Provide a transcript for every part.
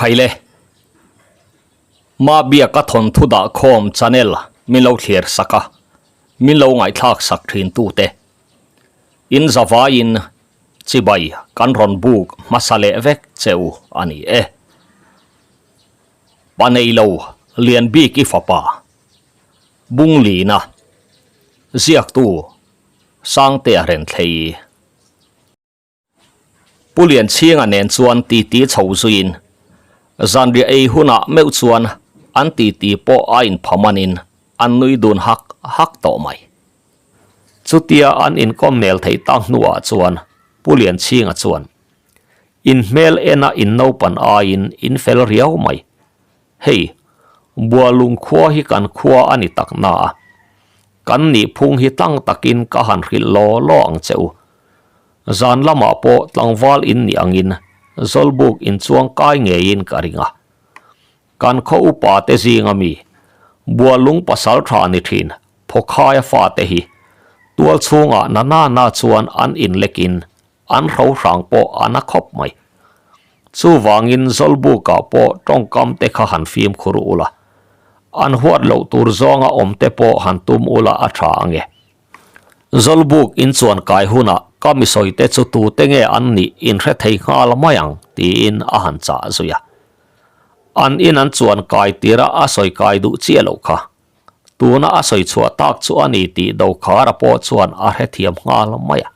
Khaile. Ma biaka thawnthu dah khawm channel min lo thlir sak a, min lo ngaihthlak sak thin tute. In zavaiin chibai kan rawn buk hmasa leh vek che u a ni e. Pa neilo lian bik i fapa Bunglina ziaktu Sangtea Renthlei. Pu Lianchhinga nen chuan titi chho zuiin zanriah ei hunah meuh chuan an titi pawh a inphamanin an nui dun hak hak tawh mai. Chutia an inkawm nel theih tak hnuah chuan Pu Lianchhinga chuan, In hmel ena in naupan aiin in fel riau mai. Hei, Bualung khua hi kan khua a ni tak na a, kan nihphung hi tlang takin ka han hrilh law law ang che u. Zan lamah pawh tlangval in nih angin Zawlbuk inchuang kai ngeiin ka ring a. Kan khaw upa te zinga mi, Bualung pasal tha ni thin, Phawkhaia fate hi tual chhungah na na na chuan an inlekin An hro hrang pawh a na khawp mai. Chuvangin Zawlbukah pawh tawngkam te kha han fimkhur ula, an huat loh tur zawnga awm te pawh han tum ula a tha ange. Zawlbuk inchuan kai hunah ka misawi te chu tute nge an nih inhre thei nghal mai ang tiin a han chah zui a. An in an chuan kai tira a sawi kai duh chiah loh kha. Tuna a sawi chhuah tak chu a ni tih Dokhara pawh chuan a hrethiam nghal mai a.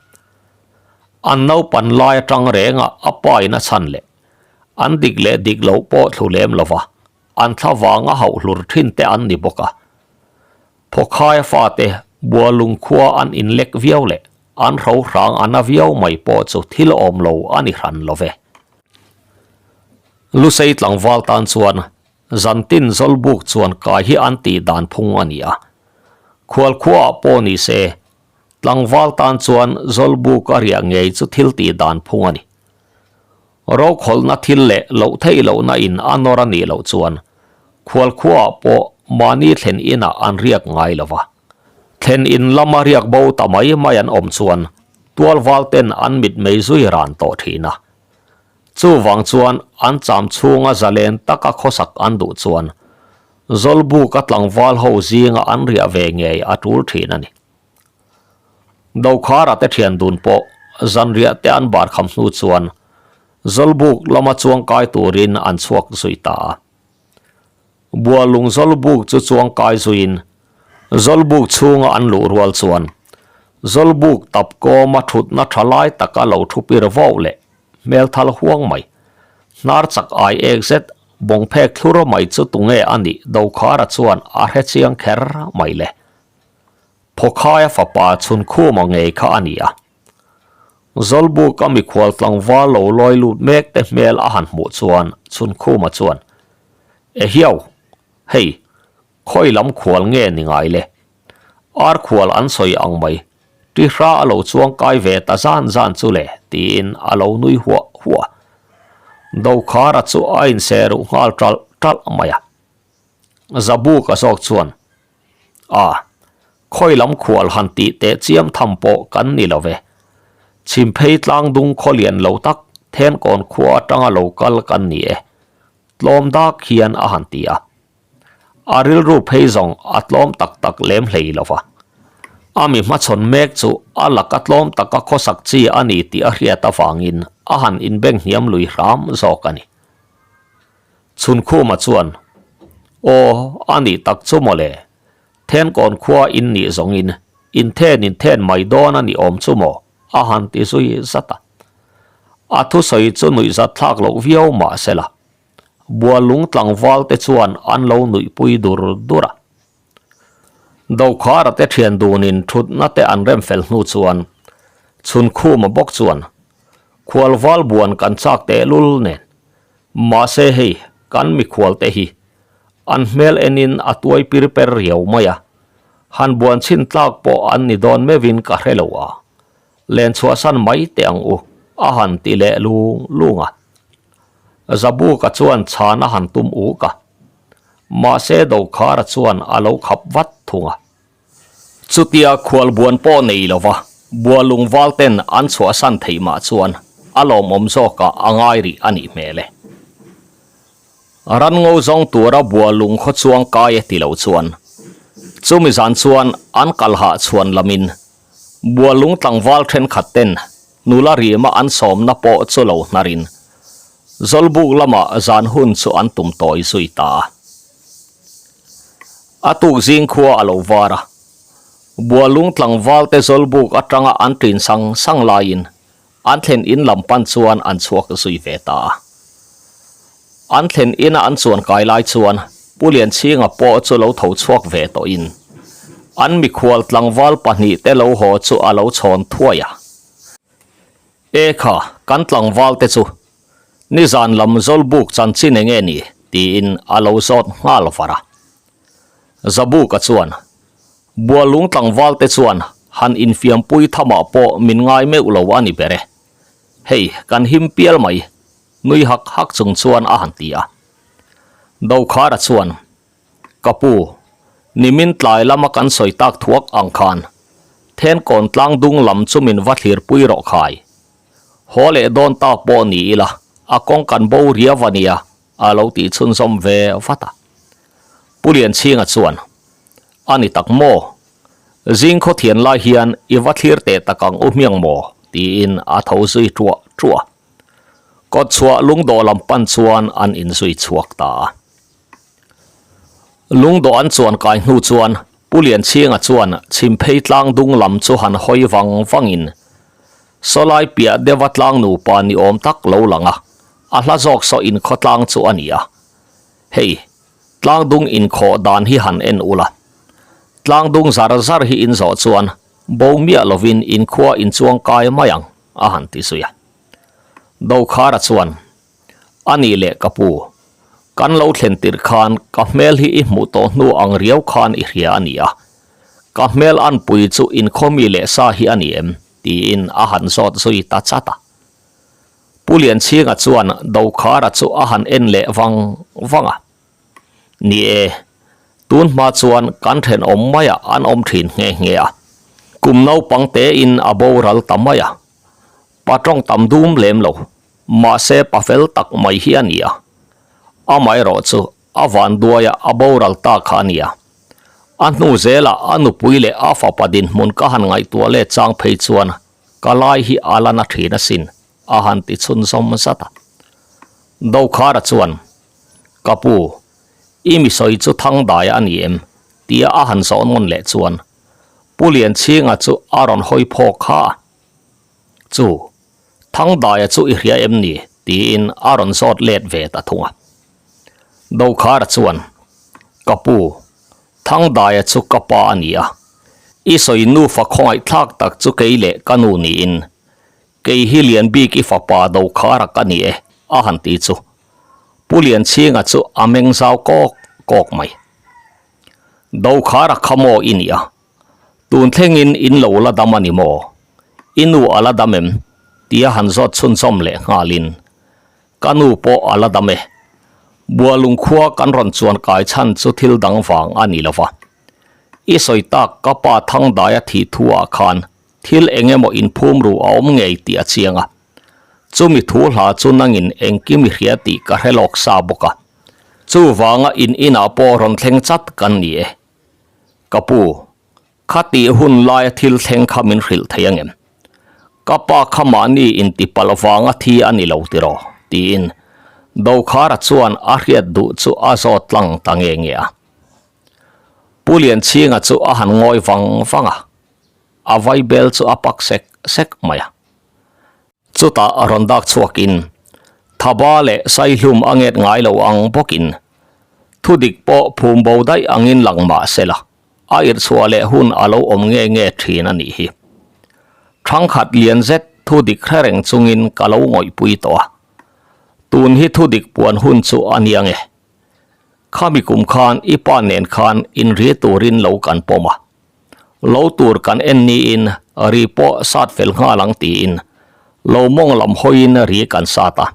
An naupan lai atang renga a pa in a chhan leh an dik leh dik loh pawh thlu lem lo va, an thla vanga hauh hlur thin te an ni bawk a. Phawkhaia fate Bualung khua an inlek viau leh an hro hrang a na viau mai pawh chu thil awm lo a ni hran lo ve. Lusei tlangval tan chuan Zantin Zawlbuk chuan kai hi an tih dan phung a ni a. Khualkhuaah pawh ni se, tlangval tan chuan Zawlbuk a riah ngei chu thil tih dan phung a ni. Rokhawlhna thil leh loh theih lohna in a nawr a nih loh chuan khualkhuaah pawh mahni thlen inah an riak ngai lo va. Thlen in lama riak bo ta mai mai an awm chuan tualval ten an mitmei zui ran tawh thin a. Chuvang chuan an cham chhunga zalen taka khawsak an duh chuan Zawlbuka tlangval ho zinga an riah ve ngei a tul thin a ni. Dokhara te thian dun pawh zanriah te an bar kham hnu chuan Zawlbuk lama chuangkai turin an chhuak zui ta a. Bualung Zawlbuk chu chuangkai zuiin Zawlbuk chhunga an luh rual chuan Zawlbuk tap kawma thutna tha lai taka lo thu pir vauh leh hmel thal huang mai. Hnar chak ai ek zet bawng phek thlur mai chu tunge a nih Dokhara chuan a hre chiang kher mai le. Phawkhaia fapa chhunkhuma ngei kha a ni a. Zawlbuka mikhual tlangval lo lawi lut mek te hmel a han hmuh chuan Chhunkhuma chuan, Ehiau, hei, khawi lam khual nge ni ngai le? Ar khual an sawi ang mai, Tihra a lo chuang kai ve ta zan zan chu le, tiin a lo nui huah huah. Dokhara chu a inse ruh nghal ṭalh ṭalh mai a. Zabuka zawk chuan, A, khawi lam khual han tih teh chiam tham pawh kan ni lo ve. Chhimphei tlang dung khaw lian lo tak Thenkawn khua atanga lo kal kan ni e, tlawm dak hian a han ti a. A rilru phei zawng a tlawm tak tak lem hlei lo va. A mi hmachhawn mek chu a laka tlawm taka khawsak chi a ni tih a hriat avangin a han inbeng hniam lui hram zawk a ni. Chhunkhuma chuan, Aw, a nih tak chu mawle. Thenkawn khua in nih zawngin inthen inthen mai dawn a nih awm chu maw? a han ti zui zat a. A thusawi chu nuihzat thlak loh viau mah se la, Bualung tlangval te chuan an lo nuihpui dur dur a. Dokhara te thian dunin thutna te an rem fel hnu chuan Chhunkhuma bawk chuan, Khualval buan kan chak tehlul nen, mahse hei kan mikhual te hi an hmel enin a tuai pir per riau mai a, han buan chhin tlak pawh an ni dawn meuhin ka hre lo a, len chhuahsan mai teh ang u, a han ti leh lung lung a. Zabuka chuan chhan a han tum uk a, mahse Dokhara chuan a lo khap vat thung a. Chutia khualbuan pawh nei lova Bualung valten an chhuahsan theih mah chuan a lawmawm zawkah a ngai rih a nih hmel e. Ranngo zawng tura bua lung khaw chuang kai e ti lo chuan chumi zan chuan an kal hah chhuan lamin bua lung tlangval thenkhat ten nula rima an sawmna pawh chu lo hnarin Zawlbuk lamah zan hun chu an tum tawi zui ta a. A tuk zing khua a lo var a, bua lung tlangval te Zawlbuk atanga an ṭin sang sang laiin An thlen in lam pan chuan an chhuak zui ve ta a. An thlen ina an chuan kai lai chuan Pu Lianchhinga pawh chu lo tho chhuak ve tawhin an mikhual tlangval pahnih te lo haw chu a lo chhawn thuai a. E kha, kan tlangval te chu nizan lam Zawlbuk chanchin enge ni? tiin a lo zawt nghal var a. Zabuka chuan Bualung tlangval te chuan han infiampui thamah pawh min ngai meuh lo a ni ber e. Hei, kan him pial mai, nui hak hak chung chuan a han ti a. Dokhara chuan, Ka pu, nimin tlai lama kan sawi tak thuak ang khan Thenkawn tlang dung lam chu min va thlirpui rawh khai. Haw leh dawn tak pawh ni ila, a kawng kan bo riau a nia, a lo tih chhunzawm ve vat a. Pu Lianchhinga chuan, A ni tak maw? Zing khaw thian lai hian i va thlir teh tak ang u hmiang maw? tiin a tho zui ṭuah ṭuah a. Kawtchhuah lungdawh lam pan chuan an inzui chhuak ta a. Lungdawh an chuan kai hnu chuan Pu Lianchhinga chuan chhimphei tlang dung lam chu han hawi vang vangin sawlai piah deuha tlang nupa ni awm tak lo lang a, a hla zawk saw inkhawtlang chu a ni a. Hei, Tlangdung inkhawh dan hi han en ula. Tlangdung zar zar hi in zawh chuan bo miah lovin inkhua inchuang kai mai ang, a han ti zui a. Dokhara chuan, A nih leh ka pu, kan lo thlen tirh khan ka hmel hi i hmuh tawh hnu ang riau khan i hria a ni a. Ka hmel anpui chu inkhaw mi leh sa hi a ni em? tiin a han zawt zui ta chat a. Pu Lianchhinga chuan Dokhara chu a han en leh vang vang a. Ni e, tun hma chuan kan thenawm maiah an awm thin nghe nghe a. Kum naupang tein a boral ta mai a. Pa tawng tam dum lem lo, mahse pa fel tak mai hi a ni a. Amaherawh chu a vanduaia a boral ta kha a ni a. A hnu zelah a nupui leh a fapa dinhmun ka han ngaihtuah let chang phei chuan Ka lai hi a la na thin asin, a han ti chhunzawm zat a. Dokhara chuan, Ka pu, i mi sawi chu Thangdai a ni em? tia a han zawh nawn leh chuan Pu Lianchhinga chu a rawn hawi phawk kha a. Chu, Thangdaia chu i hria em ni? tiin a rawn zawt let ve ta thung a. Dokhara chuan, Ka pu, Thangdaia chu ka pa a ni a, i sawi nufa khawngaihthlak tak chu kei leh ka nu niin, kei hi Lianbik i fapa Dokhara ka ni e, a han ti chu. Pu Lianchhinga chu a meng zau kawk kawk mai. Dokhara kha maw i nia, tun thlengin in lo la dam a ni maw? I nu a la dam em? tia han zawt chhunzawm leh nghalin, Ka nu pawh a la dam e. Bualung khua kan rawn chuan kai chhan chu thil dang vang a ni lo va. I sawi tak ka pa Thangdaia thih thu ah khan thil eng emaw inphum ru a awm ngei tih a chiang a. Chumi thu hla chu nangin engkim i hria tih ka hre lawk sa bawk a. Chuvanga in inah pawh rawn thleng chat kan ni e. Ka pu, Khatih hun laia thil thleng kha min hrilh thei angem? Ka pa kha mahni intipalh vanga thi a ni lo tiraw? tiin Dokhara chuan a hriat duh chu a zawt tlang ta nge nge a. Pu Lianchhinga chu a han ngawi vang vang a, a vaibel chu a pak sek sek mai a. Chutah a rawn dak chhuakin, Thaba leh Saihlum a nget ngai lo ang bawkin, thudik pawh phum bo daih angin lang mah sela, a irhchhuah leh hun a lo awm nge nge thin a nih hi. Thangkhat lian zet thudik hre reng chungin ka lo ngawihpui tawh a. Tun hi thudik puan hun chu a nia nge. Khami kum khan i pa nen khan inri turin lo kan pawm a. Lo tur kan en niin ri pawh sat fel nghal ang tiin lo mawng lam hawiin ri kan sat a.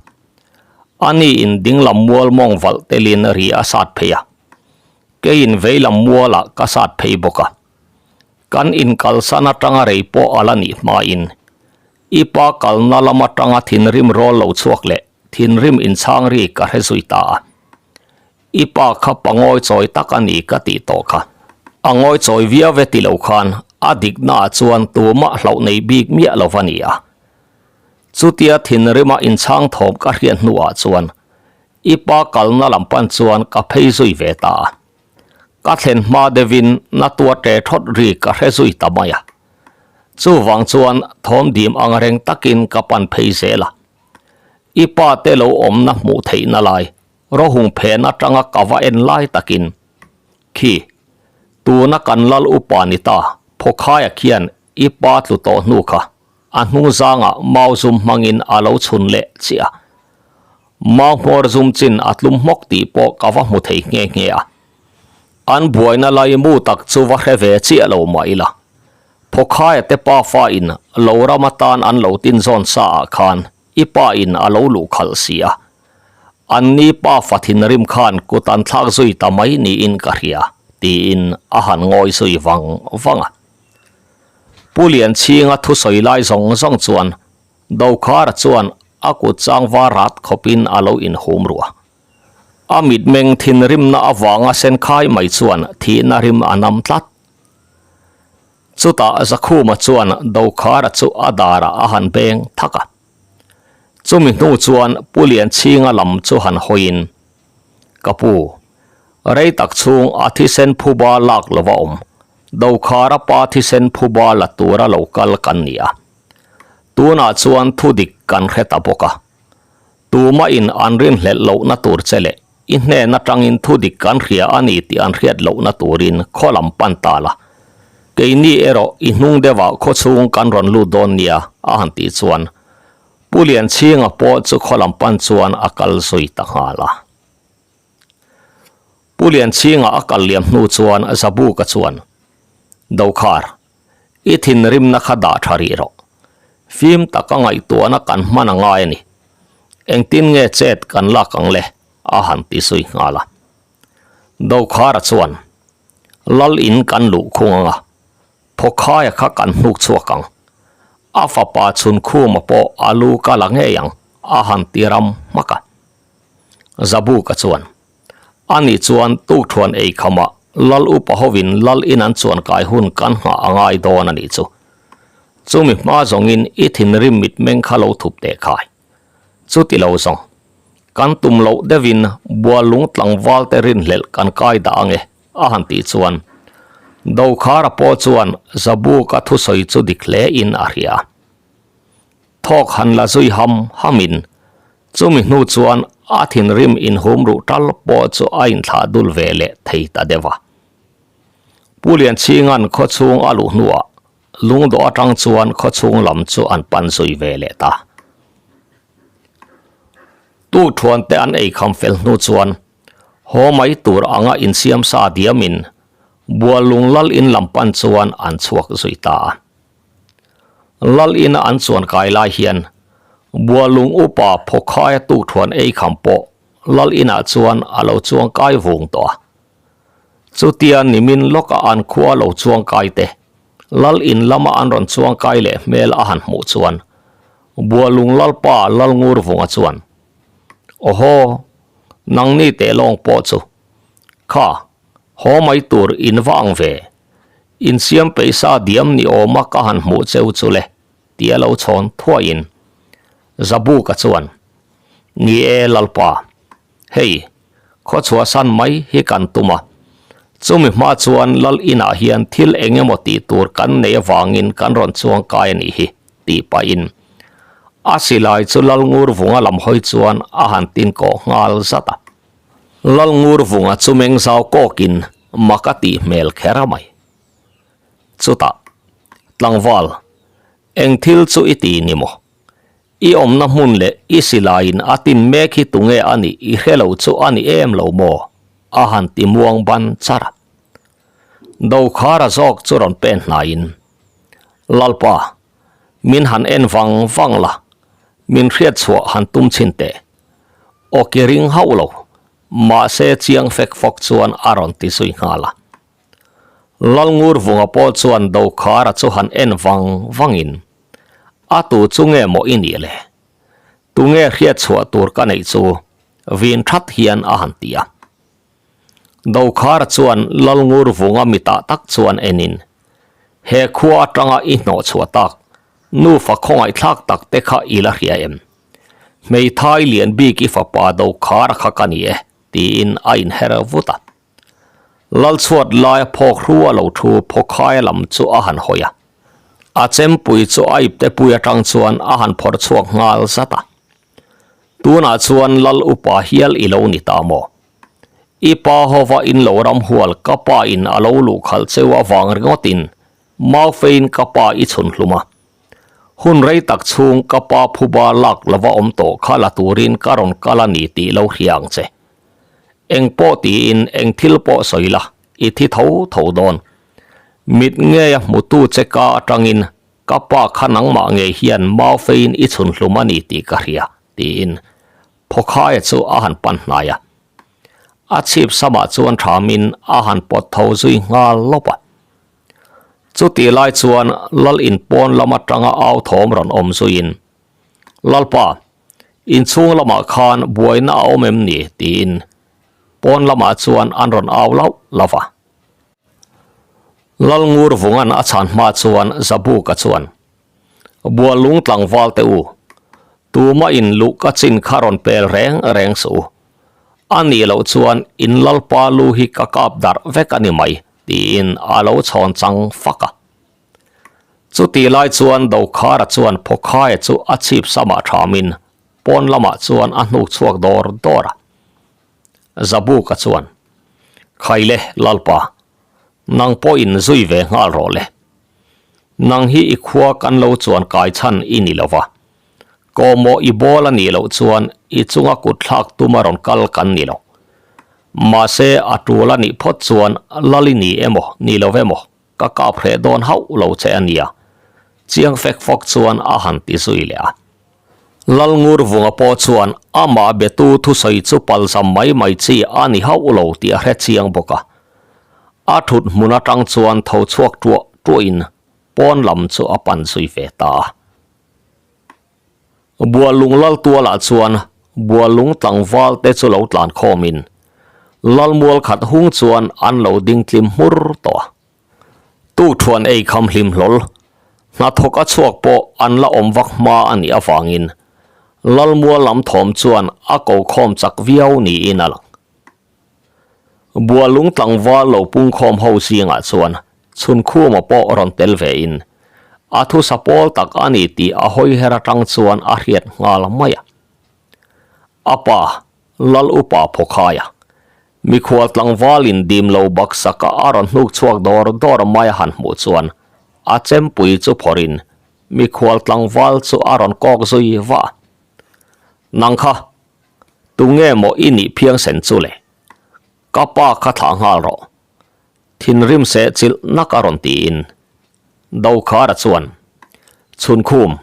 Ani in ding lam mual mawng valh telin ri a sat phei a. Keiin vei lam mualah ka sat phei bawk a. Kan inkalsan atanga rei pawh a la nih hmain i pa kalna lam atanga thinrim rawl lo chhuak leh thinrim inchhang ri ka hre zui ta a. I pa kha pa ngawi chawi tak a ni ka tih tawh kha. A ngawi chawi viau ve ti lo khan a diknaah chuan tumah hlauh nei bik miah lo va ni a. Chutia thinrima inchhang thawm ka hriat hnuah chuan i pa kalna lam pan chuan ka phei zui ve ta a. Ka thlen hma deuhin na tua ṭe ṭhawt ri ka hre zui ta mai a. Chuvang chuan thawm dim ang reng takin ka pan phei zel a. I pa te lo awmna hmuh theihna lai Rohung phen atanga ka va en lai takin, Khi, tuna kan lal upa ni ta, Phawkhaia khian i pa tlu tawh hnu kha a hnung zangah mau zum hmangin a lo chhun leh chiah a. Mau hmawr zum chin a tlum hmawk tih pawh ka va hmu thei nghe nghe a. An buaina lai mu tak chu va hre ve chiah lo mah ila. Phawkhaia te pafa in lo ram atan an lo tin zawn sa ah khan i pa in a lo luh khalh si a. An ni pa fa thinrim khan kut an thlak zui ta mai niin ka hria, tiin a han ngawi zui vang vang a. Pu Lianchhinga thusawi lai zawng zawng chuan Dokhara chuan a kut chang var rat khawpin a lo inhum ruh a. A mitmeng thinrimna avanga sen khai mai chuan thihna rim a nam tlat. Chutah Zakhuma chuan Dokhara chu a darah a han beng thak a. Chumi hnu chuan Pu Lianchhinga lam chu han hawiin, Ka pu, rei tak chhung a thisen phuba lak lova awm, Dokhara pa thisen phuba la tura lo kal kan ni a. Tunah chuan thudik kan hre ta bawk a. Tumahin an rinhlelh lohna tur che leh i hnen atangin thudik kan hria a ni tih an hriat lohna turin khaw lam pan ta la. Keini erawh i hnung deuhah khaw chhung kan rawn lut dawn nia a han tih chuan Pu Lianchhinga pawh chu khaw lam pan chuan a kal zui ta nghal a. Pu Lianchhinga a kal liam hnu chuan Zabuka chuan, Dokhar, I thinrimna kha dah tha rih rawh. Fim taka ngaihtuahna kan hman a ngai a ni. Engtin nge chet kan lak ang le? a han ti zui nghal a. Dokhara chuan, Lal in kan luh khung ang a, Phawkhaia kha kan hnuk chhuak ang. A fapa Chhunkhuma pawh a lu ka la ngei ang, a han ti ram hmak a. Zabuka chuan, Ani chuan tukthuan ei khamah Lal upa hovin Lal in an chuan kai hun kan nghah a ngai dawn a nih chu. Chumi hma zawngin i thinrim mitmeng kha lo thup teh khai. Chuti lo zawng, kan tum loh deuhin Buallung tlangval te rinhlelh kan kai dah ange a han tih chuan Dokhara pawh chuan Zabuka thusawi chu dik hle in a hria. Thawk han la zui ham hamin chumi hnu chuan a thinrim inhum ruh tal pawh chu a inthlah dul ve leh thei ta deuh a. Pu Lianchhinga'n khawchhung a luh hnuah lungdawh atang chuan khawchhung lam chu an pan zui ve leh ta. Tukthuan te an eikham fel hnu chuan haw mai tur anga insiam sa diamin Buallung lal in lam pan chuan an chhuak zui ta a. Lal ina an chuan kai lai hian Bualung upa Phawkhaia tukthuan ei kham pawh Lal inah chuan a lo chuang kai vung tawh a. Chutia nimin lawka an khua lo chuang kai te Lal in lama an rawn chuang kai leh hmel a han hmuh chuan Bualung Lalpa Lalngurvunga chuan, Awhaw, nangni teh lawng pawh chu kha haw mai tur in va ang ve. Insiam peihsa diam ni awma ka han hmuh cheu chu le, ti a lo chhawn thuaiin Zabuka chuan, Ni e Lalpa, hei, khaw chhuahsan mai hi kan tum a, chumi hma chuan Lal inah hian thil eng emaw tih tur kan nei avangin kan rawn chuang kai a nih hi, tih pahin a silai chu Lal Ngurvunga lam hawi chuan a han tin kawh nghal zat a. Lalngurvunga chu meng zau kawkin mak a tih hmel kher a mai. Chutah, Tlangval, eng thil chu i ti ni maw? I awmna hmun leh i silaiin a tin mek hi tunge a nih i hre lo chu a ni em lo maw? a han ti muang ban char a. Dokhara zawk chu rawn pen hnaiin, Lalpa, min han en vang vang la, min hriatchhuah han tum chhin teh. Aw ki ring hauh lo, mahse chiang fek fawk chuan a rawn ti zui nghal a. Lalngurvunga pawh chuan Dokhara chu han en vang vangin, A tu chu nge maw i nih le? Tunge hriatchhuah tur ka neih chu? Vin that hian a han ti a. Dokhara chuan Lalngurvunga mitah tak chuan enin, He khua atanga i hnawhchhuah tak, nufa khawngaihthlak tak te kha i la hria em? Hmeithai lian bik i fapa Dokhara kha ka ni e, tiin a inher vut a. Lalchhuat laia phawk hru a lo thu phawkhaia lam chu a han hawi a. A chempui chu a ipte pui atang chuan a han phawrh chhuak nghal zat a. Tunah chuan Lal upa hial i lo ni ta maw? I pa hova in lo ram hual ka pa in a lo luh khalh cheu avang ringawtin Maufeiin ka pa i chhun hlum a. Hun rei tak chhung ka pa phuba lak lova awm tawh kha la turin ka rawn kal a ni tih lo hria ang che. Eng pawh tiin eng thil pawh sawi la, i thi tho tho dawn. Mit ngeia hmutu che ka atangin ka pa kha nangmah ngei hian Maufeiin i chhun hlum a ni tih ka hria, tiin Phawkhaia chu a han pan hnai a. A chhip samah chuan thamin a han pawt tho zui nghal lawp a. Chutih lai chuan Lal in pawn lam atanga au thawm rawn awm zuiin, Lalpa, inchhung lamah khan buaina a awm em ni? tiin pawn lamah chuan an rawn au lauh lauh a. Lal Ngurvunga'n a chhan hma chuan Zabuka chuan, Buallung tlangval te u, tuma in luh ka chin kha rawn pel reng reng suh u. A nih loh chuan in lalpa lu hi ka kap darh vek a ni mai, tiin a lo chhawn chang fak a. Chutih lai chuan Dokhara chuan Phawkhaia chu a chhip samah thamin pawn lamah chuan a hnuk chhuak dawr dawr a. Zabuka chuan, Khaile lalpa, nang pawhin zui ve nghal rawh le. Nang hi i khua kan lo chuan kai chhan i ni lo va, kawhmawh i bawl a nih loh chuan i chunga kut thlak tuma rawn kal kan ni lo. Mahse, a tul a nih phawt chuan lal i ni emaw ni lo emaw ka kap hreh dawn hauh lo che a nia, chiang fek fawk chuan a han ti zui leh a. Lalngurvunga pawh chuan amah betu thusawi chu palzam mai mai chi a ni hauh lo tih a hre chiang bawk a. A thut hmun atang chuan tho chhuak tuah tuahin pawn lam chu a pan zui ve ta a. Buallung lal tualah chuan Buallung tlangval te chu lo tlan khawmin Lalmual khat hung chuan an lo ding tlim hmur tawh a. Tukṭhuan ei kham hlim hlawl, hnathawk a chhuak pawh an la awm vak hma a nih avangin Lalmual lam thawm chuan a ko khawm chak viau niin a lang. Bualung tlangval lo pungkhawm ho zingah chuan Chhunkhuma pawh rawn tel vein a thusa pawl tak a ni tih a hawi her atang chuan a hriat nghal mai a. A pa, Lal Upa Phawkhaia, mikhual tlangvalin dim lo baksaka a rawn hnuk chhuak dawr dawr mai a han hmuh chuan a chempui chu phawrhin mikhual tlangval chu a rawn kawk zui va a. Nang kha, Tunge maw i nih phiangsen chu le? Ka pa kha thlah nghal rawh. Thinrim seh chilh nak a rawn tiin Dokhara chuan, Chhunkhum,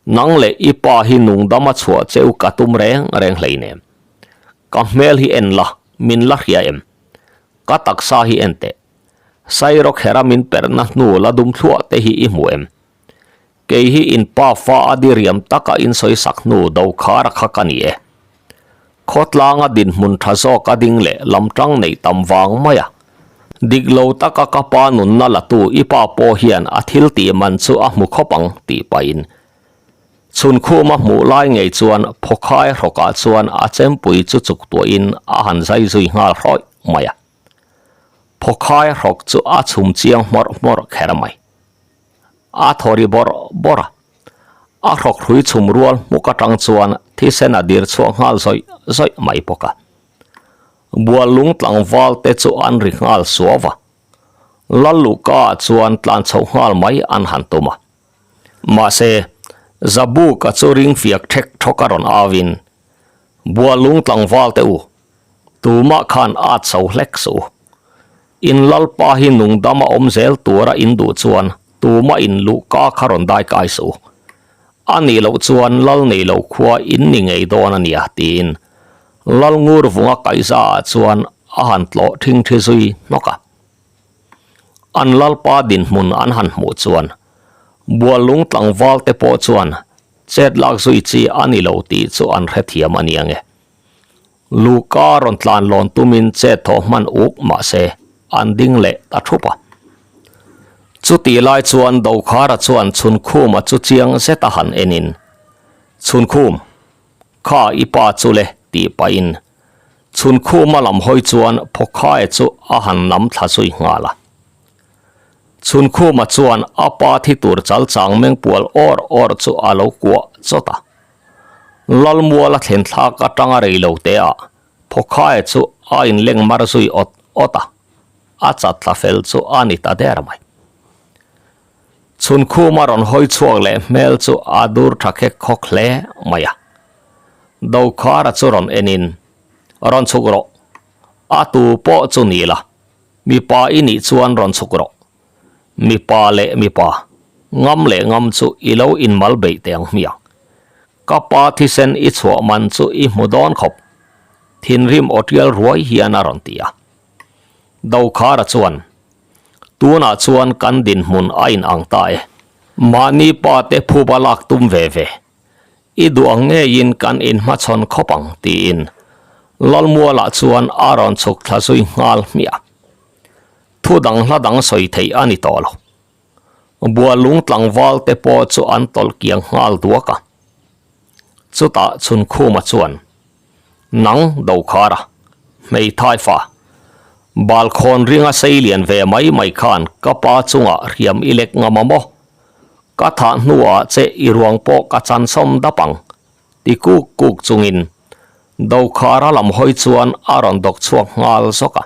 nang leh i pa hi nungdam a chhuah cheu ka tum reng reng hleinem. Ka hmel hi en la, min la hria em? Ka taksa hi en teh. Sairawkhera min perhna hnu la dum thluah te hi i hmu em? Kei hi in pa fa a diriam taka in sawi sak hnu do khar a kha ka ni e. Khawtlanga dinhmun tha zawk a ding leh lamtang neih tam vang mai a. Dik lo taka ka pa nunna latu i pa pawh hian a thil tih man chu a hmu khawp ang tih pahin chhunkhuma hmuh lai ngei chuan phawkhai hrawkah chuan a chempui chu chuk tuahin a han zai zui nghal hrawih mai a. Phawkhai hrawk chu a chhum chiang hmawrh hmawrh kher mai. A thaw ri bawrh bawrh a, a hrawk hrui chhum rual hmuk atang chuan thisen a dir chhuak nghal zawih zawih mai bawk a. Buallung tlangval te chu an ri nghal suau a, Lalluhka ah chuan tlan chhoh nghal mai an han tum a. Mahse, Zabuka chu ring fiak thek thawk a rawn au in, Buallung tlangval te u, tumah khan at chho hlek suh u. In Lalpa hi nungdam a awm zel tura in duh chuan tumah in luhka kha rawn dai kai suh u. A nih loh chuan Lal nei lo khua in ni ngei dawn a nia tiin Lal Ngurvunga kaihza ah chuan a han tlawh thing thi zui hnawk a. An Lalpa dinhmun an han hmuh chuan Buallung tlangval te pawh chuan chet lak zui chi a ni lo tih chu an hrethiam a nia nge. Luka rawn tlan lawn tumin chet thawh hman uk mah se an ding leh ta thup a. Chutih lai chuan Dokhara chuan Chhunkhuma chu chiang zet a han enin, Chhunkhum, kha i pa chu le tih pahin Chhunkhuma lam hawi chuan Phawkhaia chu a han nam thla zui nghal a. Chhunkhuma chuan a pa thi tur chal chang meng pual awr awr chu a lo kuah chawt a. Lalmuala thlen thlak atanga rei lo te ah Phawkhaia chu a inleng mar zui awt awt a, a chat thla fel chu a ni ta der mai. Chhunkhuma rawn hawi chhuak leh hmel chu a dur tha khek khawk hle mai a. Dokhara chu rawn enin, Rawn chhuk rawh, a tu pawh chu ni la, mipa i nih chuan rawn chhuk rawh. Mipa leh mipa, ngam leh ngam chu i lo inmal beih teh ang hmiang. Ka pa thisen i chhuah man chu i hmu dawn khawp, thinrim aw tial ruai hian a rawn ti a. Dokhara chuan, Tunah chuan kan dinhmun a inang ta e. Mahni pa te phuba lak tum ve ve. I duh ang ngeiin kan inhmachhawn khawp ang, tiin Lalmualah chuan a rawn chhuk thla zui nghal hmiah. Thu dang hla dang sawi theih a ni tawh lo. Bualung tlangval te pawh chu an tawlh kiang nghal duak a. Chutah Chhunkhuma chuan, Nang Dokhara, hmeithai fa, balkhawn ringa sei lian ve mai mai khan ka pa chungah hriam i lek ngam a maw? Ka thah hnuah che i ruang pawh ka chan sawm dap ang, ti kuk kuk chungin Dokhara lam hawi chuan a rawn dawk chhuak nghal zawk a.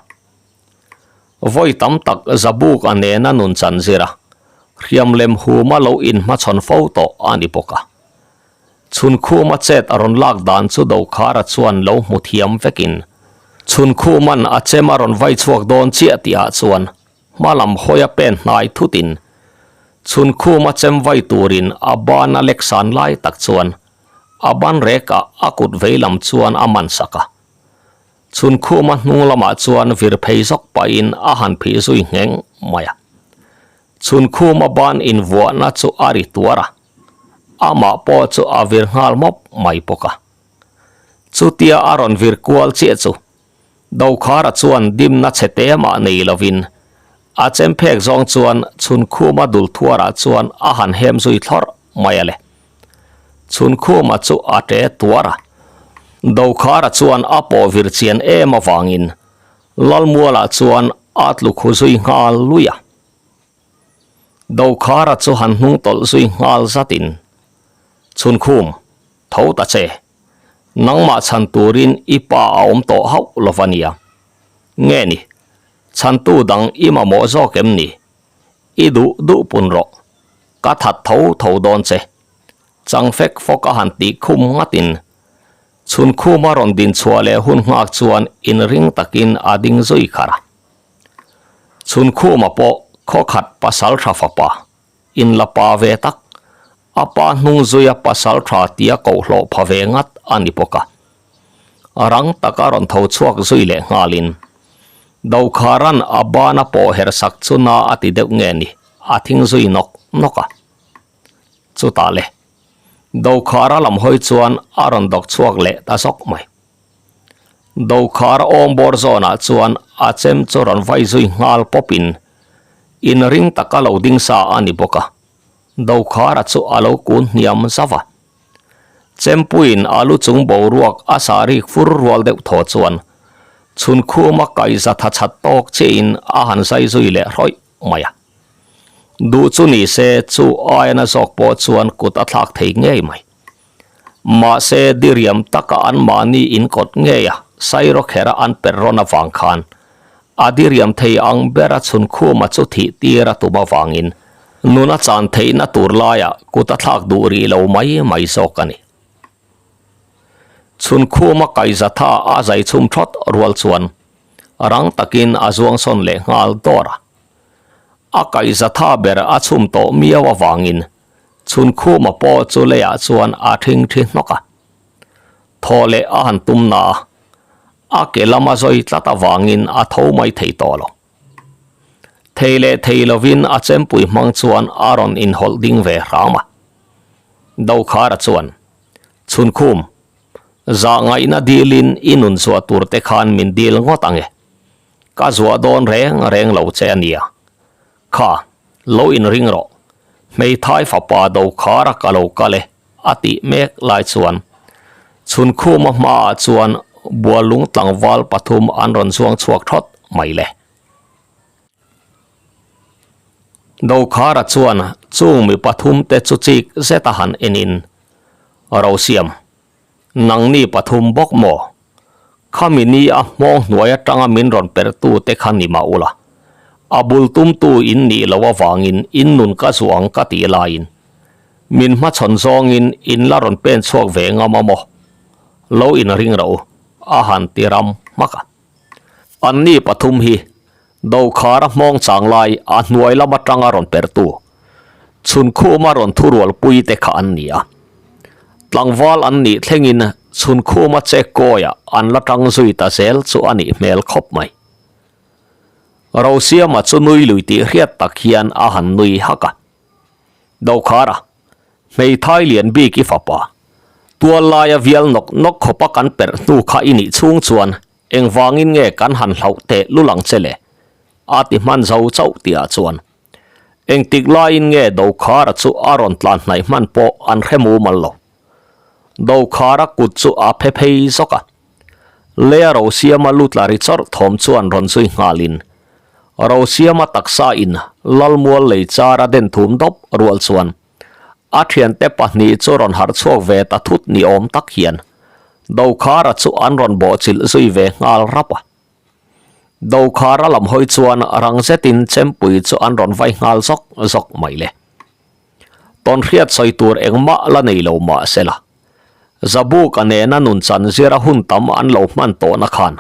Vawi tam tak Zabuk a nena nun chan zir a, hriam lem huma lo inhmachhawn fo tawh a ni bawk a. Chhunkhuma chet a rawn lak dan chu Dokhara chuan lo hmu thiam vekin, Chhunkhuman a chem a rawn vai chhuak dawn chiah tihah chuan hma lam hawi a pen hnai thutin Chhunkhuma chem vai turin a ban a lek san lai tak chuan a ban rekah a kut vei lam chuan a man sak a. Chhunkhuma hnung lamah chuan vir phei zawk pahin a han phih zui ngheng mai a. Chhunkhuma ban invuahna chu a ri tuar a, amah pawh chu a vir nghal mawp mai bawk a. Chutia a rawn vir kual chiah chu Dokhara chuan dimna chhe te mah nei lovin a chem phek zawng chuan Chhunkhuma dul thuarah chuan a han hem zui thlawrh mai a le. Chhunkhuma chu a ṭe tuar a. Dokhara chuan a pawh vir chian em avangin Lalmualah chuan a tlu khu zui nghal lui a. Dokhara chu han hnung tawlh zui nghal zatin, Chhunkhum, tho ta che. Nangmah chhan turin i pa a awm tawh hauh lo va nia. Nge ni, chhantu dang i mamawh zawk em ni? I duh duh pun rawh. Ka that tho tho dawn che. Chang fek fawk a han tih khum ngatin Chhunkhuma rawn din chhuah leh hun nghak chuan inring takin a ding zui kharh a. Chhunkhuma pawh khawkhat pasal tha fapa, inla pa ve tak, a pa hnung zuia pasal tha tia koh hlawh pha ve ngat a ni bawk a. Rang taka rawn tho chhuak zui leh nghalin Dokharan a bana pawh her sak chu na a ti deuh nge ni, a thing zui nawk nawk a. Chutah le, Dokhara lam hawi chuan a rawn dawk chhuak leh ta zawk mai. Dokhara awm bawr zawnah chuan a chem chu rawn vai zui nghal pawpin inring taka lo ding sa a ni bawk a, Dokhara chu a lo kun hniam zauh a. Chempuiin a lu chung boruak a sah rik fur rual deuh thaw chuan Chhunkhuma kaihza tha chat tawk chiahin a han zai zui leh hrawih mai a. Duh chu ni se chu aia na zawk pawh chuan kut a thlak thei ngei mai. Mahse diriam taka anmahni inkawt ngei a Sairawkhera an per rawn avang khan A diriam thei ang bera Chhunkhuma chu thih tir a tum avangin nun a chan theihna tur laiah kut a thlak duh rih lo mai mai zawk a ni. Chhunkhuma kaihzatha a zai chhum thawt rual chuan rang takin a zuang sawn leh nghal dawr a. A kaihzatha ber a chhum tawh miau avangin Chhunkhuma pawh chu leiah chuan a thingthi hnawk a. Thaw leh a han tum na a. A ke lama zawi tlat avangin a tho mai thei tawh lo. Thei leh thei lovin a chempui hmang chuan a rawn inhawlh ding ve hram a. Dokhara chuan, Chhunkhum, Zahngaihna dilin i nun zuah tur te khan min dil ngawt ang e. Ka zuah dawn reng reng lo che a nia. Kha, lo inring rawh. Hmeithai fapa Dokhara ka lo kal e, a tih mek lai chuan Chhunkhuma hmaah chuan Bualung tlangval pathum an rawn zuang chhuak thawt mai le. Dokhara chuan chung mi pathum te chu chik zet a han enin, Rosiam, nangni pathum bawk maw? Khami ni a hmawng hnuai atanga min rawn perhtu te kha ni mah ula, a bul tumtu in nih loh avangin in nun ka zuang ka tih laiin min hmachhawn zawngin in la rawn pen chhuak ve ngam a maw? Lo inring rawh u, a han ti ram hmak a. Anni pathum hi Dokhara hmawng chang lai a hnuai lam atanga rawn perhtu, Chhunkhuma rawn thurualpui te kha an ni a. Tlangval an nih thlengin Chhunkhuma che kawiah an la tang zui ta zel chu a nih hmel khawp mai. Rosiama chu nui lui tih hriat tak hian a han nui hak a. Dokhara, hmeithai lian bik i fapa, tual laia vial nawk nawk khawpa kan perh hnu kha i nih chhung chuan Engvangin nge kan han hlauh teh lul ang che le? A ti hman zo chauh tihah chuan engtik laiin nge Dokhara chu a rawn tlan hnaih hman pawh an hre mumal lo. Dokhara kut chu a phe phei zawk a. Lea Rosiama lu tla ri chawrh thawm chuan rawn zui nghalin Rosiama taksa in Lalmual lei char a den thum dawp rual chuan A thiante pahnih chu rawn harh chhuak ve ta thut ni awm tak hian Dokhara chu an rawn bawhchilh zui ve nghal rap a. Dokhara lam hawi chuan rang zetin chempui chu an rawn vai nghal zawk zawk mai le. Tawnhriat sawi tur engmah la nei lo mah se la, Zabuka nena nun chan zira hun tam an lo hman tawhna khan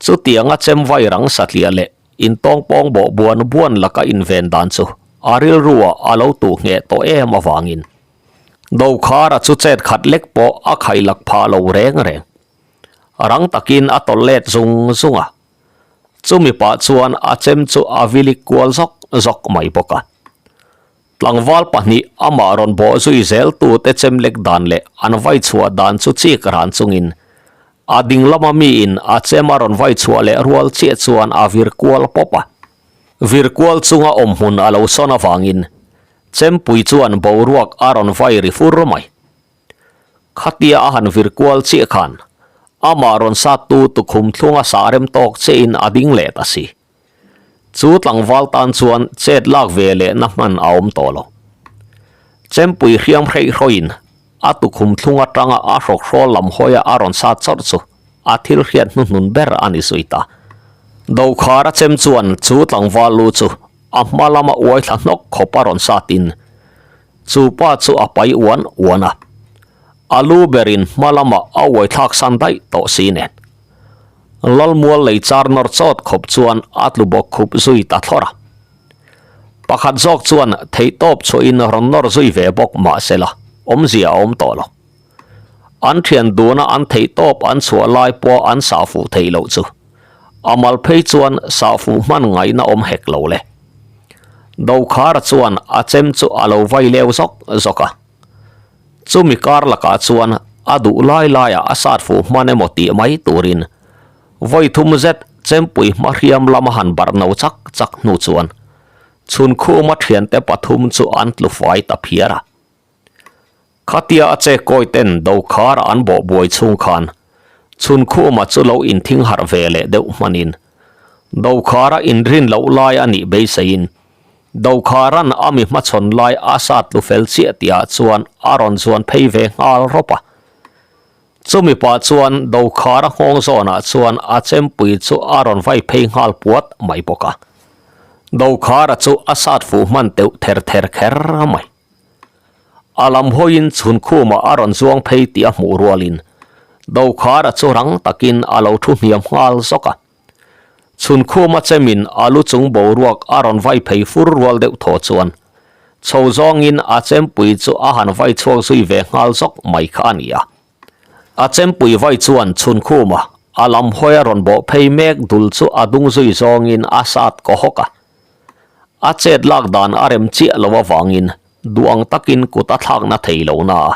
chutianga chem vai rang satliah leh Intawngpawng bawh buan buan laka inven dan chu a rilruah a lo tuh ngheh tawh em avangin Dokhara chu chet khat lek pawh a khailak phah lo reng reng. Rang takin a tawlh let zung zung a, chumi pah chuan a chem chu a vilik kual zawk zawk mai bawk a. Tlangval pahnih amah rawn bawh zui zel tute chem lek dan leh an vai chhuah dan chu chik ran chungin A ding lama miin a chem a rawn vai chhuah leh rual chiah chuan a vir kual pawp a. Vir kual chunga awm hmun a lo sawn avangin chempui chuan boruak a rawn vai ri fur mai. Khatia a han vir kual chiah khan amah rawn sattu tukhum thlunga sah rem tawk chiahin a ding leh ta si. Chu tlangval tan chuan chet lak ve leh na hman a awm tawh lo. Chempui hriam hreih hrawiin a tukhum thlung atanga a hrawkhrawl lam hawia a rawn sat chawrh chu a thil hriat hnuhnun ber a ni zui ta. Dokhara chem chuan chu tlangval lu chu a hma lama uai thla hnawk khawp a rawn satin chu pa chu a pai uan uan a. A lu berin hma lamah a uai thlak san daih tawh si nen. Lalmual lei char nawr chawt khawp chuan a tlu bawk khup zui ta thlawr a. Pakhat zawk chuan theihtawp chhuahin rawn nawr zui ve bawk mah se la, awmzia a awm tawh lo. An thian duna an theihtawp an chhuah lai pawh an sah fuh theih loh chu a mal phei chuan sah fuh hman ngaihna awm hek lo le. Dokhara chuan a chem chu a lo vai leu zawk zawk a. Chumi kar lakah chuan a duh lai laiah a sat fuh hman emaw tih mai turin vawi thum zet chempui hma hriam lama han barh no chak chak hnu chuan chhunkhuma thiante pathum chu an tlu fai ta phiar a. Khatia a che kawi ten dokhar an bawh buai chhung khan chhunkhuma chu lo inthing harh ve leh deuh hmanin dokhara inrin loh lai a nih beiseiin Dokharan a mi hmachhawn lai a sat tlu fel chiah tihah chuan a rawn zuan phei ve nghal rawp a. Chumi pah chuan Dokhara nghawng zawnah chuan a chempui chu a rawn vai phei nghal puat mai bawk a. Dokhara chu a sat fuh hman teuh ther ther kher mai. A lam hawiin chhunkhumah a rawn zuang phei tih a hmuh rualin Dokhara chu rang takin a lo thu hniam nghal zawk a. Chhunkhuma chemin a lu chung boruak a rawn vai phei fur rual deuh thaw chuan chho zawngin a chempui chu a han vai chhuak zui ve nghal zawk mai kha a ni a. A chempui vai chuan chhunkhuma a lam hawi a rawn bawh phei mek dul chu a dung zui zawngin a sat kaw hawk a. A chet lak dan a rem chiah lo avangin duh ang takin kut a thlakna thei lo na a.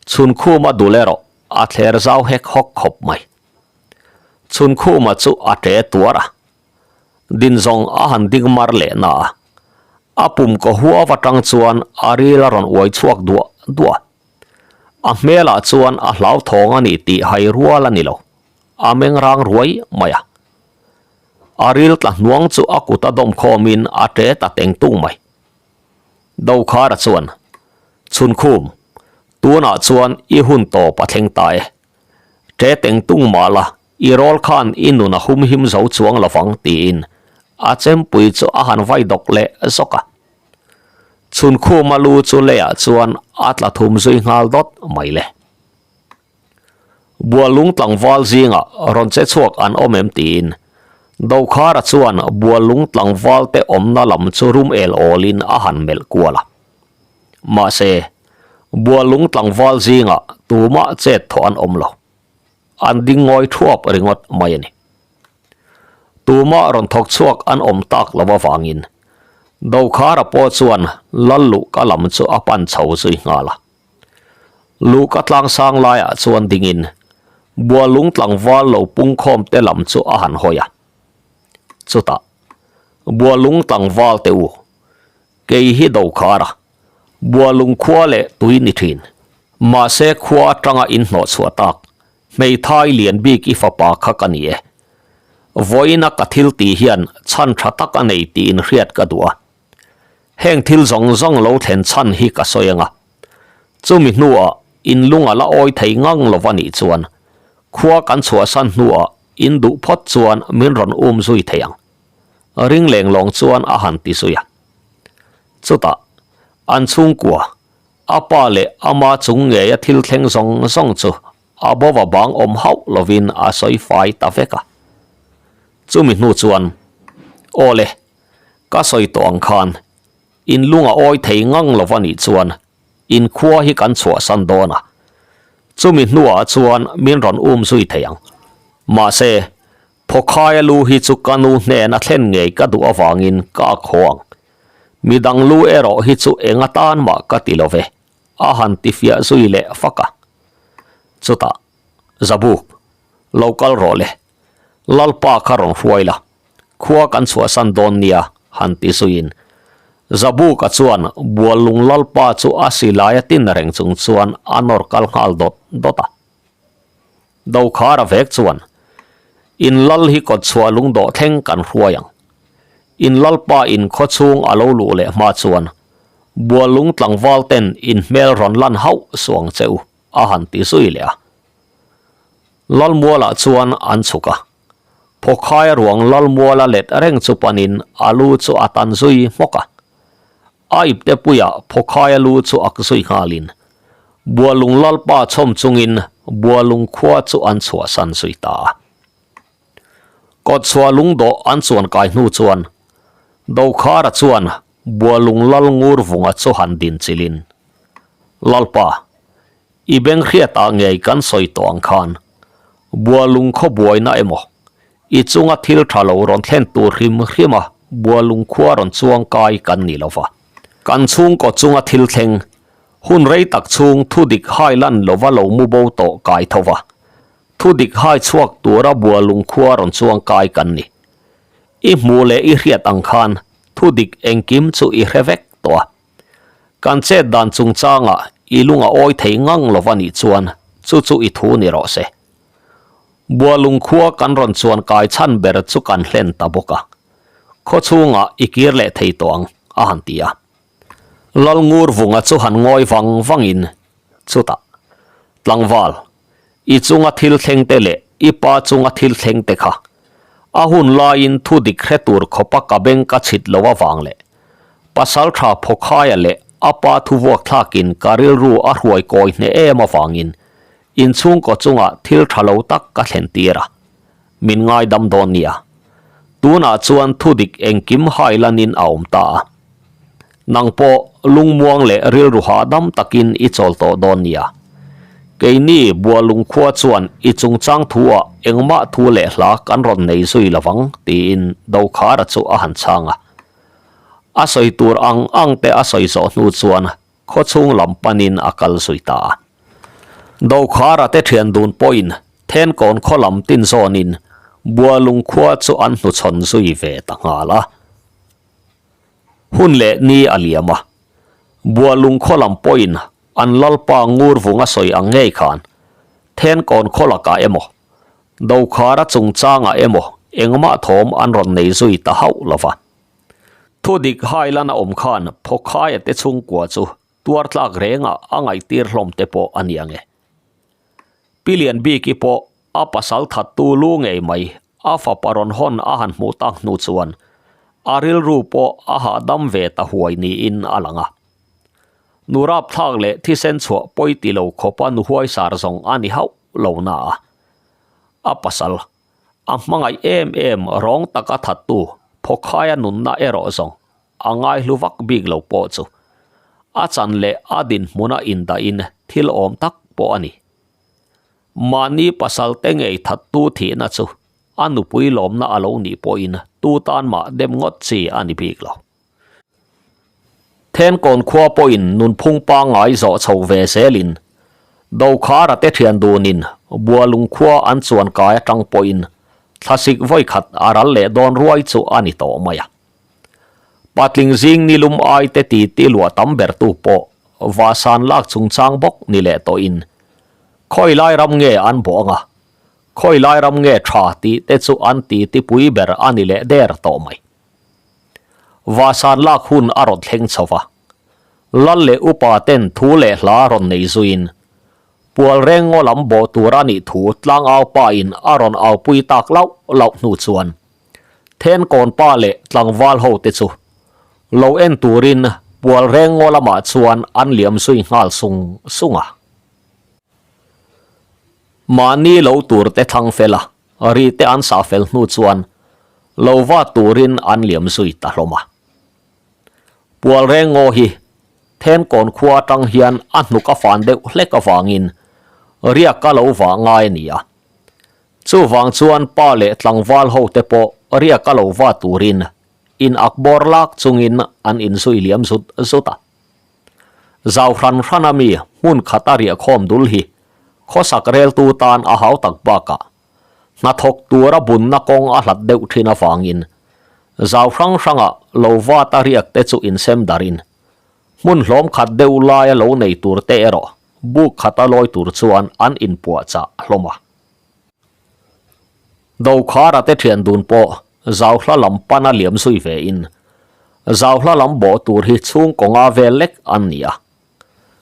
Chhunkhuma dul erawh. a thler zau hek hawk khawp mai. Chhunkhuma chu a ṭe tuar a, din zawng a han ding mar leh na a, a pum kaw huau atang chuan a ril a rawn uai chhuak duah duah. A hmelah chuan a hlauthawng a ni tih hai rual a ni lo, a meng rang ruai mai a. A ril tla hnuang chu a kut a dawm khawmin a ṭe ta teng tung mai. Dokhara chuan, Chhunkhum, tunah chuan i hun tawp a thleng ta e. Ṭe teng tung mah la, i rawl khan i nun a humhim zo chuang lovang tiin a chempui chu a han vai dawk leh zawk a. Chhunkhuma lu chu leiah chuan a tla thum zui nghal dawt mai le. Buallung tlangval zingah rawn che chhuak an awm em tiin Dokhara chuan Buallung tlangval te awmna lam chu rum el awlin a han melh kual a. Mahse, Buallung tlangval zingah tumah chet thawh an awm lo. An ding ngawi thuap ringawt mai a ni. Tumah rawn thawk chhuak an awm tak lo avangin Dokhara pawh chuan Lal Luhka lam chu a pan chho zui nghal a. Luhka tlangsang laiah chuan dingin Bualung tlangval lo pungkhawm te lam chu a han hawi a. Chutah, Bualung tlangval te u, kei hi Dokhara, Bualung khua leh tui ni thin. Mahse khua atanga in hnawh chhuah tak, hmeithai lian bik i fapa kha ka ni e. Vawiina ka thil tih hian chhan tha tak a nei tih inhriat ka duh a. Heng thil zawng zawng lo thlen chhan hi ka sawi anga. Chumi hnuah in lung a la awi thei ngang lo va nih chuan khua kan chhuahsan hnuah in duh phawt chuan min rawn um zui thei ang. Ring leng lawng chuan a han ti zui a. Chutah an chhungkua, a pa leh ama chung ngeia thil thleng zawng zawng chu a bova bang awm hauh lovin a sawi fai ta vek a. Chumi hnu chuan, Aw le, Ka sawi tawh ang khan, in lung a awi thei ngang lo va nih chuan in khua hi kan chhuahsan dawn a, chumi hnuah chuan min rawn um zui thei ang. Mahse, Phawkhaia lu hi chu ka nu hnen a thlen ngei ka duh avangin ka ak haw ang. Midang lu erawh hi chu eng atan mah ka ti lo ve, a han ti fiah zui leh fak a. Chutah, Zabuk, lo kal rawh le, Lalpa kha rawn hruai la, khua kan chhuahsan dawn nia, han ti zuiin. Zabuka chuan Buallung Lalpa chu a silai a tin reng chung chuan a nawr kal nghal dawt dawt a. Dokhara vek chuan, In lal hi kawtchhuah lungdawh thleng kan hruai ang. In Lalpa in khaw chhung a lo luh leh hma chuan Buallung tlangval ten in hmel rawn lan hauh suang che u, a han ti zui leh a. Lalmualah chuan an chhuk a, Phawkhaia ruang Lalmuala let reng chu panin a lu chu a tan zui hmawk a. A ipte puiah Phawkhaia lu chu ak zui nghalin Bualung Lalpa chhawm chungin Bualung khua chu an chhuahsan zui ta a. Kawtchhuah lungdawh an chuan kai hnu chuan Dokhara chuan Bualung Lal Ngurvunga chu han din chilhin, Lalpa, I beng hriatah ngei kan sawi tawh ang khan, Bualung khaw buaina emaw, i chunga thil tha lo rawn thlen tur hrim hrima Bualung khua rawn chuang kai kan ni lo va. Kan chhungkaw chunga thil thleng, hun rei tak chhung thu dik hai lan lova lo mu bo tawh kai tho va, thu dik hai chhuak tura Bualung khua rawn chuang kai kan ni. I hmuh leh i hriat ang khan thu dik engkim chu i hre vek tawh a. Kan chet dan chungchangah i lung a awi thei ngang lo va nih chuan chu chu i thu ni rawh se. Bualung khua kan rawn chuan kai chhan ber chu kan hlen ta bawk a, khaw chhungah i kir leh thei tawh ang, a han ti a. Lalngurvunga chu han ngawi vang vangin chutah, Tlangval, i chunga thil thleng te leh i pa chunga thil thleng te kha a hun laiin thu dik hre tur khawpa ka beng ka chhit lo avang leh pasal tha Phawkhaia leh a pa thu vuak thlakin ka rilru a hruai kawi hneh em avangin inchhungkaw chungah thil tha lo tak ka thlen tir a, min ngaidam dawn nia. Tunah chuan thu dik engkim hai lanin a awm ta a. Nang pawh lungmuang leh rilru hahdam takin i chawl tawh dawn nia. Keini Bualung khua chuan i chungchang thu-ah engmah thu leh hla kan rawn nei zui lovang tiin Dokhara chu a han chhang a. A sawi tur ang ang te a sawi zawh hnu chuan khawchhung lam panin a kal zui ta a. Dokhara te thian dun pawhin Thenkawn khaw lam tin zawnin Bualung khua chu an hnuchhawn zui ve ta nghal a. Hun leh ni a liam a, Bualung khaw lam pawhin an lalpa ngur vung a sawi ang ngei khan Thenkawn khaw lakah emaw, Dokhara chungchangah emaw engmah thawm an rawn nei zui ta hauh lo va. Thudik hailan a awm khan Phawkhaia te chhungkua chu tuar tlak rengah a ngaihtir hlawm te pawh a ni ang e. Pi Lianbiki pawh a pasal thattu lu ngei mai a fapa rawn hawn a han hmuh tak hnu chuan a rilru pawh a hahdam ve ta huai niin a lang a. Nu rapthlak leh thisen chhuah pawi ti lo khawpa nu huaisar zawng a ni hauh lo na a. A pasal, a hmangaih em em rawng taka thattu Phawkhaia nunna erawh zawng a ngaihlu vak bik lo pawh chu a chan leh a dinhmuna indahin thil awm tak pawh a ni. Mahni pasal te ngei thattu thihna chu a nupui lawmna a lo nih pawhin tu tan mah dem ngawt chi a ni bik lo. Thenkawn khua pawhin nunphung pangngai zawh chho ve zelin Dokhara te thian dunin Bualung khua an chuan kai atang pawhin thlasik vawikhat a ral leh dawn ruai chu a ni tawh mai a. Patling zing ni lum ai te ti ti luah tam ber tu pawh vahsan lak chungchang bawk ni leh tawhin khawi lai ram nge an bawh anga khawi lai ram nge tha tih te chu an ti ti pui ber a ni leh der tawh mai. Vahsan lak hun a rawn thleng chho va, Lal leh upa ten thu leh hla rawn nei zuiin Pual reng ngaw lam bawh tur a nih thu tlangau pa in a rawn aupui tak lauh lauh hnu chuan Thenkawn pa leh tlangval ho te chu lo en turin Pual reng ngaw lamah chuan an liam zui nghal sung sung a. Mahni lo tur te thlang fel a, ri te an sah fel hnu chuan lo va turin an liam zui ta hlawm a. Pual reng ngaw hi Thenkawn khua atang hian a hnuk a fan deuh hlek avangin riak a lo vah ngai a ni a. Chuvang chuan pa leh tlangval ho te pawh riak a lo va turin in ak bawr lak chungin an inzui liam zut zut a. Zau hran hran a mi hmun khata riah khawm dul hi khawsak reltu tan a hau tak bakah hnathawk tura bunna kawng a hlat deuh thin avangin zau hrang hranga lo vat a riak te chu insem darin hmun hlawm khat deuh laia lo nei tur te erawh buk khata lawi tur chuan an inpuahchah hlawm a. Dokhara te thian dun pawh zauhla lam pana liam zui ve in zauhla lam bawh tur hi chhungkaw nga vel lek an ni a.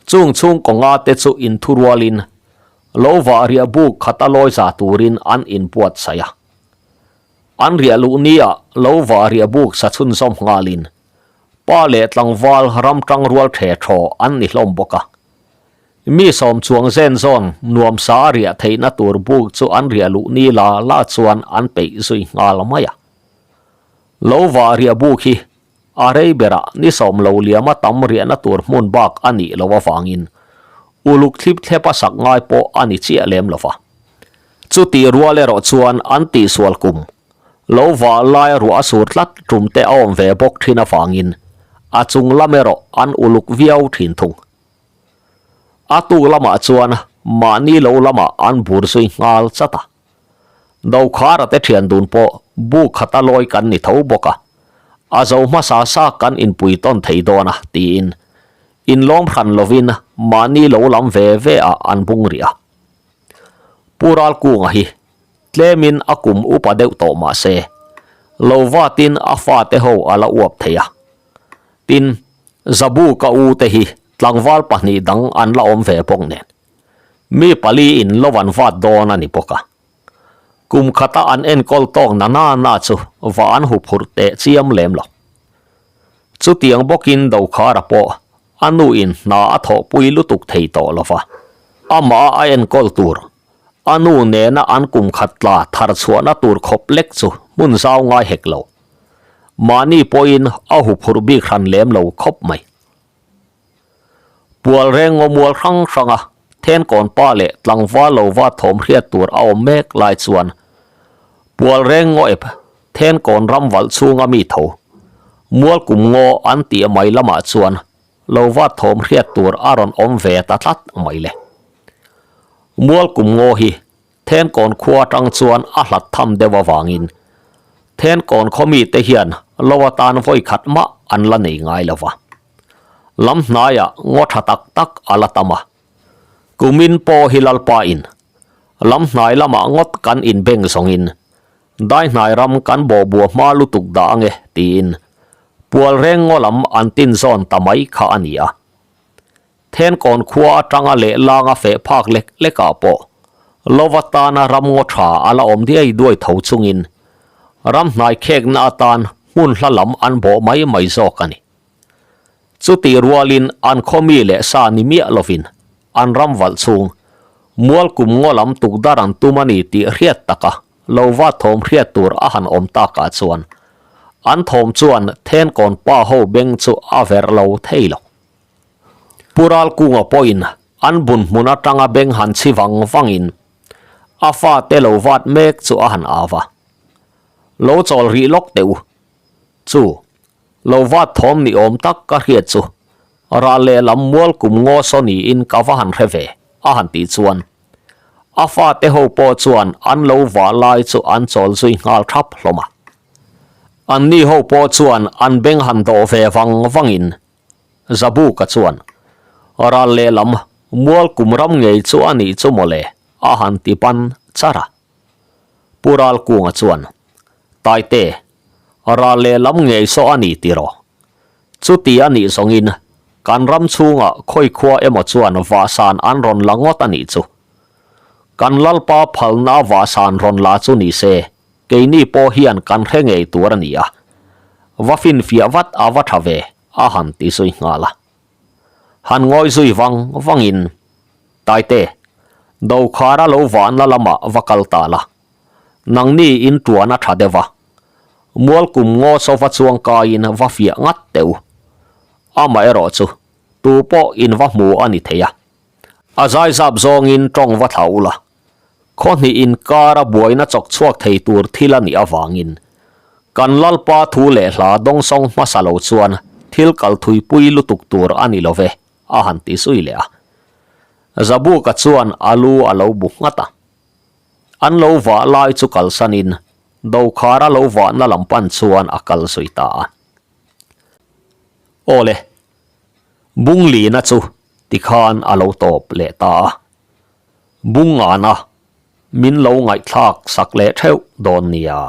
Chung chhungkaw nga te chu inthurualin lo vah riah buk khata lawi za turin an inbuatsaih a. An riah luh nia lo vah riah buk sa chhunzawm nghalin pa leh tlangval ram tangrual the thaw an ni hlawm bawk a. Mi sawm chuang zen zawn nuamsa a riah theihna tur buk chu an riah luh ni la la chuan an peih zui nghal mai a. Lo vah riah buk hi A rei berah ni sawm lo liama tam riahna tur hmun bak a nih loh avangin uluk thlip thlep a sak ngai pawh a ni chiah lem lo va. Chutih rual erawh chuan an tihsual kum lo vah laia ruah a sur tlat tum te a awm ve bawk thin avangin a chung lam erawh an uluk viau thin thung. A tuk lamah chuan mahni lo lamah an bur zui nghal chat a. Dokhara te thian dun pawh bu khata lawi kan ni tho bawk a, a zo hmasa sa kan inpui tawn thei dawn a tiin inlawm hran lovin mahni lo lam ve ve ah an bung rih a. Pu Ralkunga hi tlemin a kum upa deuh tawh mah se, lo vatin a fate ho a la uap thei a. Tin, Zabu ka u te hi tlangval pahnih dang an la awm ve bawk nen. Mi pali in lo an vat dawn a ni bawk a. Kum khata an enkawl tawk na na na chu va an huphurh teh chiam lem lo. Chutiang bawkin Dokhara pawh a nu in hna a thawhpui lutuk thei tawh lo va. Amah a enkawl tur, a nu nena an kum khat tla thar chhuahna tur khawp lek chu hmun zau ngai hek lo. Mahni pawhin a huphurh bik hran lem lo khawp mai. Pual reng ngaw mual hrang hranga Thenkawn pa leh tlangval lo va thawm hriat tur a awm mek lai chuan Pual reng ngaw ep Thenkawn ram valh chhunga mi tho mual kum ngaw an tih mai lamah chuan lo va thawm hriat tur a rawn awm ve ta tlat mai le. Mualkum ngaw hi Thenkawn khua atang chuan a hlat tham deuh avangin Thenkawn khaw mite hian lo atan vawi khat mah an la nei ngai lo va. Lam hnaiah ngaw tha tak tak a la tam a. Kumin pawh hi Lalpa in lam hnai lamah ngawt kan inbeng zawngin dai hnai ram kan bawhbua hma lutuk dah ange tiin pual reng ngaw lam an tin zawn ta mai kha a ni a. Thenkawn khua atanga lehlanga feh phak lek lekah pawh lova tana ram ngaw tha a la awm diai duai tho chungin ram hnai khekna atan hmun hla lam an bawh mai mai zawk a ni. Chutih rualin an khaw mi leh sa ni miah lovin an ram valh chhung mual kum ngaw lam tukdar an tum a ni tih hriat taka lo va thawm hriat tur a han awm takah chuan an thawm chuan Thenkawn pa ho beng chu a verh lo thei lo. Pu Ralkunga pawhin an bun hmun atanga beng han chhi vang vangin a fate lo vat mek chu a han au a, Lo chawl rih lawk teh u. Chu, lo vat thawm ni awm tak ka hriat chu ral lehlam mual kum ngaw saw niin ka va han hre ve, a han tih chuan a fate ho pawh chuan an lo vah lai chu an chawl zui nghal thap hlawm a. Anni ho pawh chuan an beng han dawh ve vang vangin Zabuka chuan, Ral lehlam mual kum ram ngei chu a nih chu mawle, a han ti pan char a. Pu Ralkunga chuan, Taite, ral lehlam ngei saw a ni tiraw? Chuti a nih zawngin kan ram chhungah khawi khua emaw chuan vahsan an rawn la ngawt a nih chu. Kan Lalpa phalna vahsan rawn la chu ni se, Keini pawh hian kan hre ngei tur a ni a, va finfiah vat a va tha ve, a han ti zui nghal a. Han ngawi zui vang vangin, Taite, Dokhara lo vahna lamah va kal ta la, nangni in tuan a tha deuh a, Mualkum ngaw saw va chuang kaiin va fiah ngat teh u. Amaherawh chu, tu pawh in va hmu a ni thei a, a zaizap zawngin tawng va thlah ula, Khaw hnih inkara buaina chawk chhuak thei tur thil a nih avangin kan Lalpa thu leh hla dawngsawng hmasa lo chuan thil kal thuipui lutuk tur a ni lo ve, a han ti zui leh a. Zabuka chuan a lu a lo bu nghat a. An lo vah lai chu kalsanin Dokhara lo vahna lam pan chuan a kal zui ta a. Aw le, Bunglina chu tikhan a lo tawp leh ta a. Bungana min lo ngaihthlak sak leh theuh dawn nia.